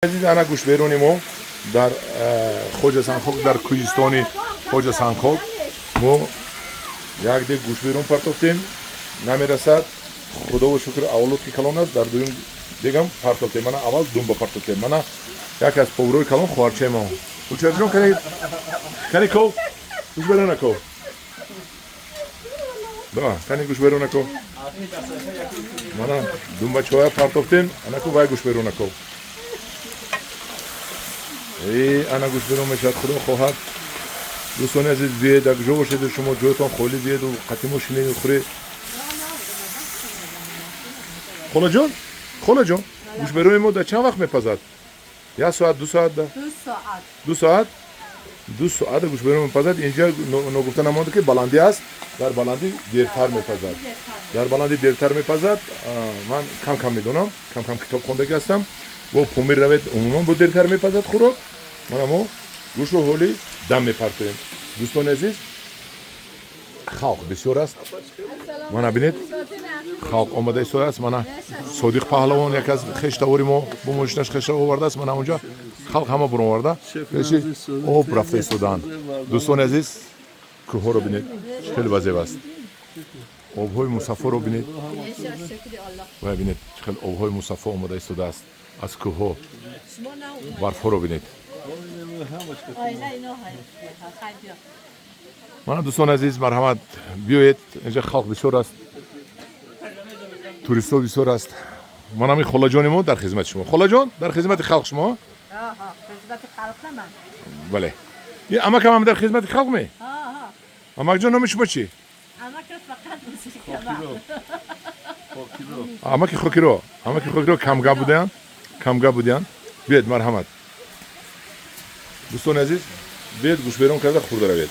Азиз, ана гӯштберони мо дар Хоҷа Санхок, дар кӯҳистони Хоҷа Санхок мо як дег гӯштберон партофтем, намерасад. Худово шукр, авлод ки калон аст, дар дуюм дегам партофтем. Мана, аввал думба партофтем. Мана, яке аз поварои калон, хоҳарчаи мо Гулчараҷон, кани, кани ков, гӯштберона ков, да, кани, гӯштберона ков. Мана, думбачоя партофтем, анаку вай гӯштберона ков. Э, ана гӯштберон мешавад, худо хоҳад. Дӯстони азиз, биед, дар куҷо бошеду шумо ҷоятон холӣ, биеду қатимо шинеду хӯред. Холаҷон, холаҷон, гӯштберони мо дар чанд вақт мепазад? Як соат, 2 соат да? 2 соат. 2 соат, 2 соат гӯштберон мепазад. Инҷа ногуфта намонда, ки баландӣ аст, дар баландӣ дертар мепазад, дар баландӣ дертар мепазад. Ман кам кам медонам, кам кам китоб хондагӣ ҳастам. Бо Помир равед, умуман бо дертар мепазад хӯрок. Мана, мо гӯшро ҳоли дам мепартоем. Дӯстони азиз, халқ бисёр аст. Мана, бинед, халқ омада истодааст. Мана, Содиқ Паҳлавон, яке аз хештавори мо, бо мошинаш хеша овардааст. Мана, онҷа халқ ҳама буроварда, пеши об рафта истодаанд. Дӯстони азиз, кӯҳҳоро бинед, хеле вазеб аст. Обҳои мусаффоро бинед ва бинед, чӣ хел обҳои мусаффо омада истодааст аз кӯҳҳо. Барфҳоро бинед. Оила ино хай биё. Мана, дӯстони азиз, марҳамат, биёед, инҷа халқ бисёр аст, туристҳо бисёр аст. Ман ҳамин холаҷони мо дар хизмати шумо. Холаҷон, дар хизмати халқ шумо. Хизмати халқ на ман. Бале, ин амакам ҳам дар хизмати халқ ме? Амакҷон, номи шумо чӣ? Амака фақат мусиқа. Амаки Хокиро, амаки Хокиро камгап будаянд, камгап будаянд. Биёед, марҳамат, дӯстони азиз, биёед, гӯштберон карда хӯрда равед.